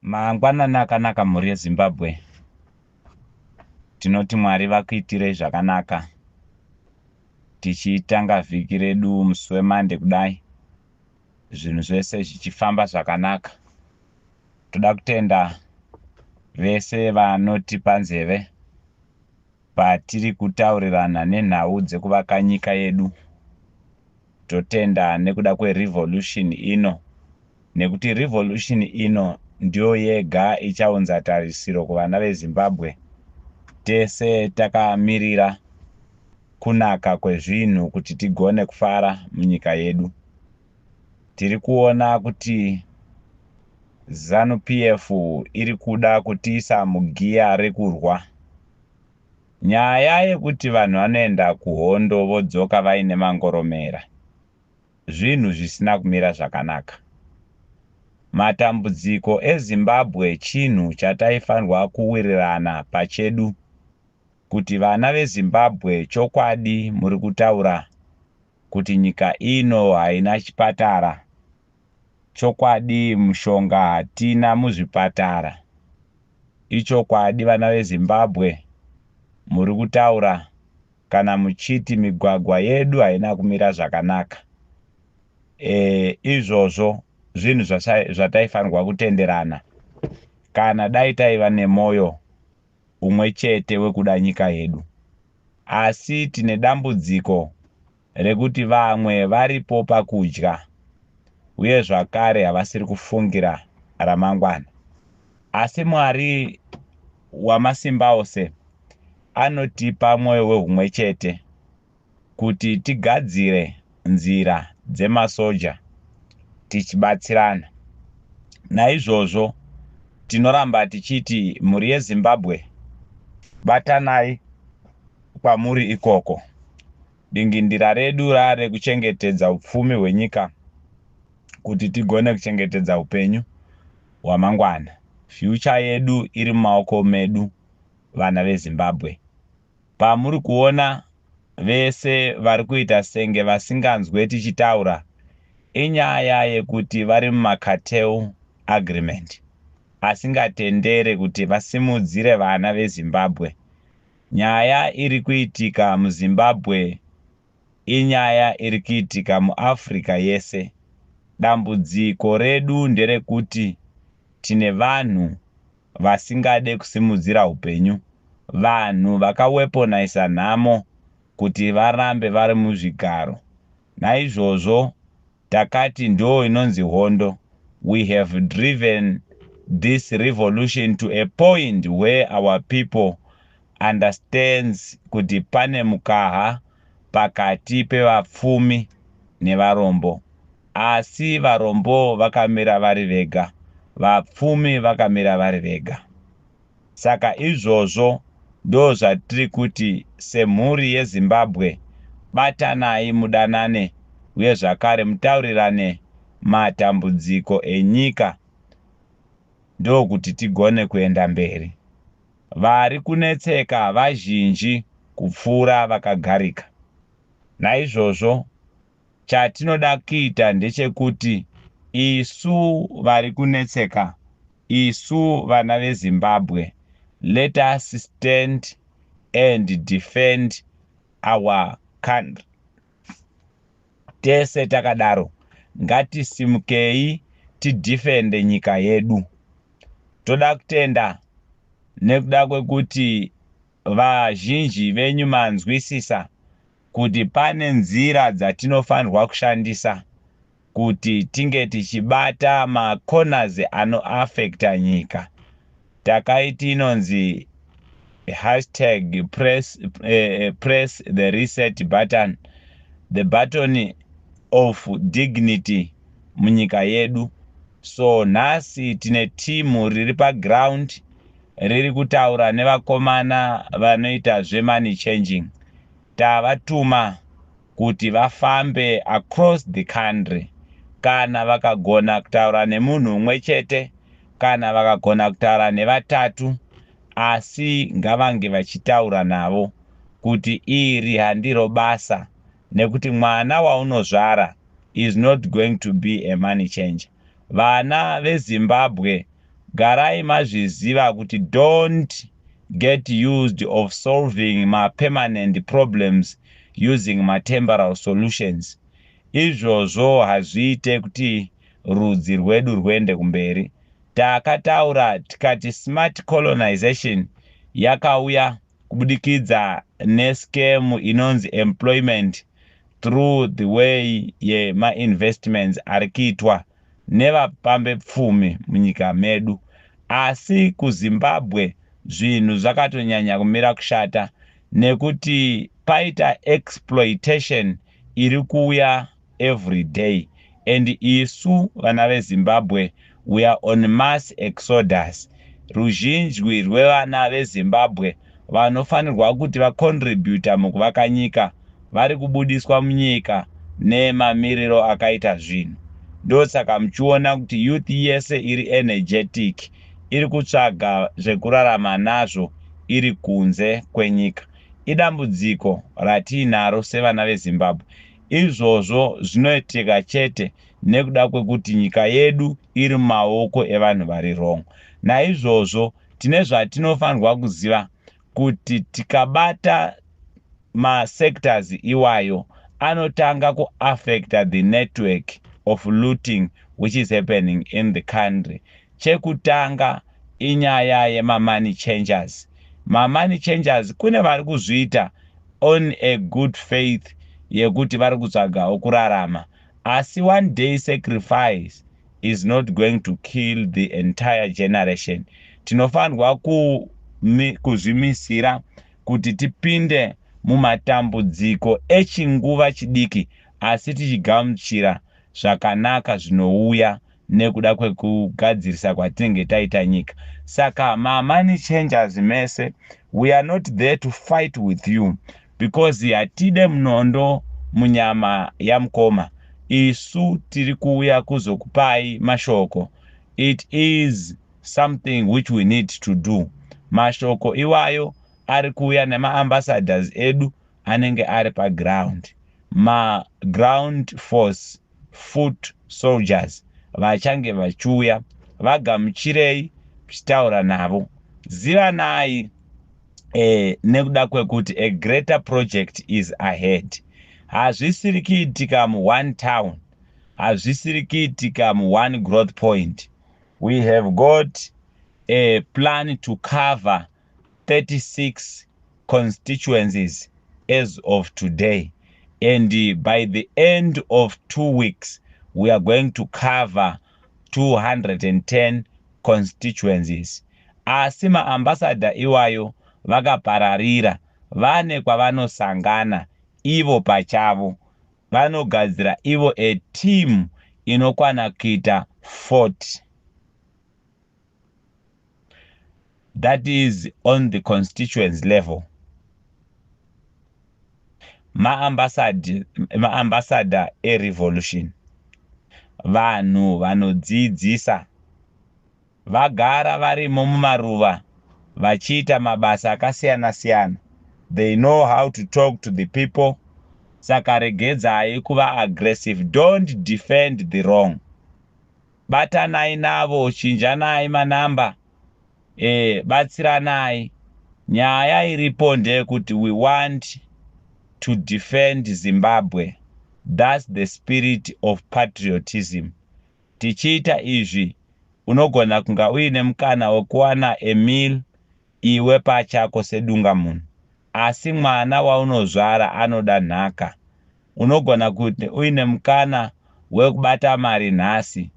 Mangwanani akanaka mhuri yeZimbabwe. Tinoti Mwari vakuitirei zvakanaka. Tichitanga vhiki redu musi weMonday kudai. Zvinhu zvese zvichifamba zvakanaka. Toda kutenda vese vanotipa nzeve patiri kutaurirana nenhau dzekuvaka nyika yedu. Totenda nekuda kwerevolution ino nekuti revolution ino ndiyo yega ichaunza tarisiro kuvana veZimbabwe. Tese takamirira kunaka kwezvinhu kuti tigone kufara munyika yedu. Tiri kuona kuti Zanu PF iri kuda kutiisa mugiya rekurwa. Nyaya yekuti vanhu vanoenda kuhondo vodzoka vaine mangoromera zvinhu zvisina kumira zvakanaka. Matambudziko eZimbabwe chinhu chataifanirwa kuwirirana pachedu kuti vana veZimbabwe chokwadi muri kutaura kuti nyika ino haina chipatara, chokwadi mushonga hatina muzvipatara. Ichokwadi vana veZimbabwe muri kutaura kana muchiti migwagwa yedu haina kumira zvakanaka. E, izvozvo zvinhu zvataifanirwa kutenderana kana dai taiva nemwoyo umwe chete wekuda nyika yedu. Asi tine dambudziko rekuti vamwe varipo pakudya uye zvakare havasiri kufungira ramangwana. Asi Mwari wamasimbaose anotipa mwoyo wehumwe chete kuti tigadzire nzira dzemasoja tichibatsirana. Naizvozvo tinoramba tichiti mhuri yeZimbabwe batanai kwamuri ikoko. Dingindira redu rarekuchengetedza upfumi hwenyika kuti tigone kuchengetedza upenyu hwamangwana. Future yedu iri mumaoko medu vana veZimbabwe. Pamuri kuona vese vari kuita senge vasinganzwe tichitaura inyaya yekuti vari mumacartel agreement asingatendere kuti vasimudzire vana veZimbabwe. Nyaya iri kuitika muZimbabwe inyaya iri kuitika muAfrica yese. Dambudziko redu nderekuti tine vanhu vasingade kusimudzira upenyu, vanhu vakaweponaisa nhamo kuti varambe vari muzvigaro. Naizvozvo takati ndo inonzi hondo. We have driven this revolution to a point where our people understands kuti pane mukaha pakati pevapfumi nevarombo. Asi varombo vakamira vari vega, vapfumi vakamira vari vega. Saka izvozvo ndo zvatiri kuti semhuri yeZimbabwe batanai mudanane uye zvakare mutaurirane matambudziko enyika ndokuti tigone kuenda mberi. Vari kunetseka vazhinji kupfuura vakagarika. Naizvozvo chatinoda kuita ndechekuti isu vari kunetseka, isu vana veZimbabwe, let us stand and defend our country. Tese takadaro ngatisimukei tidefende nyika yedu. Toda kutenda nekuda kwekuti vazhinji venyu manzwisisa kuti pane nzira dzatinofanirwa kushandisa kuti tinge tichibata macorners anoafecta nyika. Takaiti inonzi hashtag press the reset button, the button of dignity munyika yedu. So nhasi tine timu riri paground riri kutaura nevakomana vanoita zvemoney changing. Tavatuma kuti vafambe across the country. Kana vakagona kutaura nemunhu umwe chete, kana vakagona kutaura nevatatu, asi ngavange vachitaura navo kuti iri handiro basa nekuti mwana waunozvara is not going to be a money changer. Vana veZimbabwe Garai mazviziva kuti don't get used of solving mapermanent problems using matemporal solutions. Izvozvo hazviite kuti rudzi rwedu rwuende kumberi. Takataura tikati smart colonization yakauya kubudikidza nescam inonzi employment through the way yemainvestments ari kuitwa nevapambepfumi munyika medu. Asi kuZimbabwe zvinhu zvakatonyanya kumira kushata nekuti paita exploitation iri kuuya every day and isu vana veZimbabwe we are on mass exodus. Ruzhinji rwevana veZimbabwe vanofanirwa kuti vacontributa mukuvaka nyika vari kubudiswa munyika nemamiriro akaita zvinhu. Ndosaka muchiona kuti youth yese iri energetic iri kutsvaga zvekurarama nazvo iri kunze kwenyika. Idambudziko ratiinaro sevana veZimbabwe. Izvozvo zvinoitika chete nekuda kwekuti nyika yedu iri mumaoko evanhu vari wrong. Naizvozvo tine zvatinofanirwa kuziva kuti tikabata masectors iwayo anotanga kuaffecta the network of looting which is happening in the country. Chekutanga inyaya yemamoney changers. Mamoney changers kune vari kuzviita on a good faith yekuti vari kutsvagawo kurarama, asi one day sacrifice is not going to kill the entire generation. Tinofanirwa kuzvimisira kuti tipinde mumatambudziko echinguva chidiki asi tichigamuchira zvakanaka zvinouya nekuda kwekugadzirisa kwatinenge taita nyika. Saka mamoney changers mese, we are not there to fight with you because hatide munondo munyama yamukoma. Isu tiri kuuya kuzokupai mashoko. It is something which we need to do. Mashoko iwayo ari kuuya nemaambassadors edu anenge ari paground, maground force foot soldiers vachange vachiuya. Vagamuchirei tichitaura navo, zivanai nekuda kwekuti a greater project is ahead. Hazvisiri kuitika muone town, hazvisiri kuitika muone growth point. We have got a plan to cover 36 constituencies as of today, and by the end of 2 weeks we are going to cover 210 constituencies. Asi maambassador iwayo vakapararira, vane kwavanosangana ivo pachavo, vanogadzira ivo a team inokwana kuita 40, that is on the constituency level. Maambassador erevolution, vanhu vanodzidzisa, vagara varimo mumaruva vachiita mabasa akasiyana-siyana. They know how to talk to the people. Saka regedzai kuva aggressive. Don't defend the wrong. Batanai navo, chinjanai manamba, batsiranai. Nyaya iripo ndeyekuti we want to defend Zimbabwe. That's the spirit of patriotism. Tichiita izvi, unogona kunga uine mukana wekuwana a meal iwe pachako sedunga munhu, asi mwana waunozvara anoda nhaka. Unogona kuti uine mukana wekubata mari nhasi,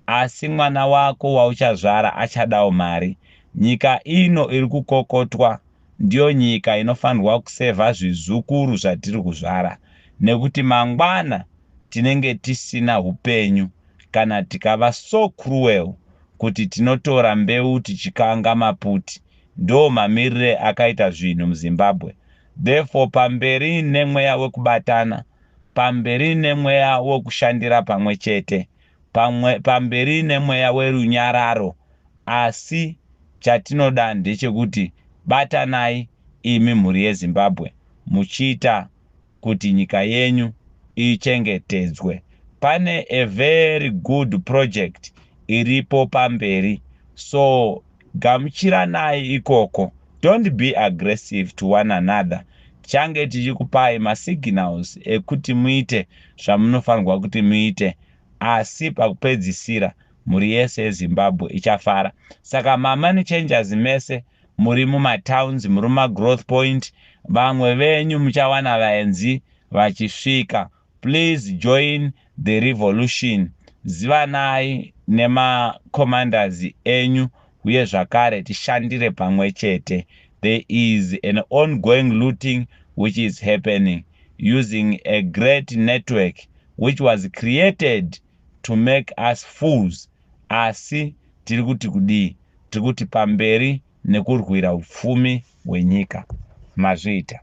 asi mwana wako wauchazvara achadawo mari. Nyika ino iri kukokotwa ndiyo nyika inofanirwa kusevha zvizukuru zvatiri kuzvara, nekuti mangwana tinenge tisina upenyu kana tikava so cruel kuti tinotora mbeu tichikanga maputi. Ndo mamirire akaita zvinhu muZimbabwe. Therefore, pamberi nemweya wekubatana, pamberi nemweya wekushandira pamwe chete, pamberi nemweya werunyararo. Asi chatinoda ndechekuti batanai imi mhuri yeZimbabwe muchiita kuti nyika yenyu ichengetedzwe. Pane a very good project iripo pamberi. So gamuchiranai ikoko, don't be aggressive to one another. Tichange tichikupai masignals ekuti muite zvamunofanirwa kuti muite, asi pakupedzisira mhuri yese yeZimbabwe ichafara. Saka mamoney changers mese muri mumatowns, muri mumagrowth point, vamwe venyu muchawana vaenzi vachisvika. Please join the revolution. Zivanai nemacommanders enyu uye zvakare tishandire pamwe chete. There is an ongoing looting which is happening using a great network which was created to make us fools. Asi tiri kuti kudii? Tiri kuti pamberi nekurwira upfumi hwenyika. Mazviita.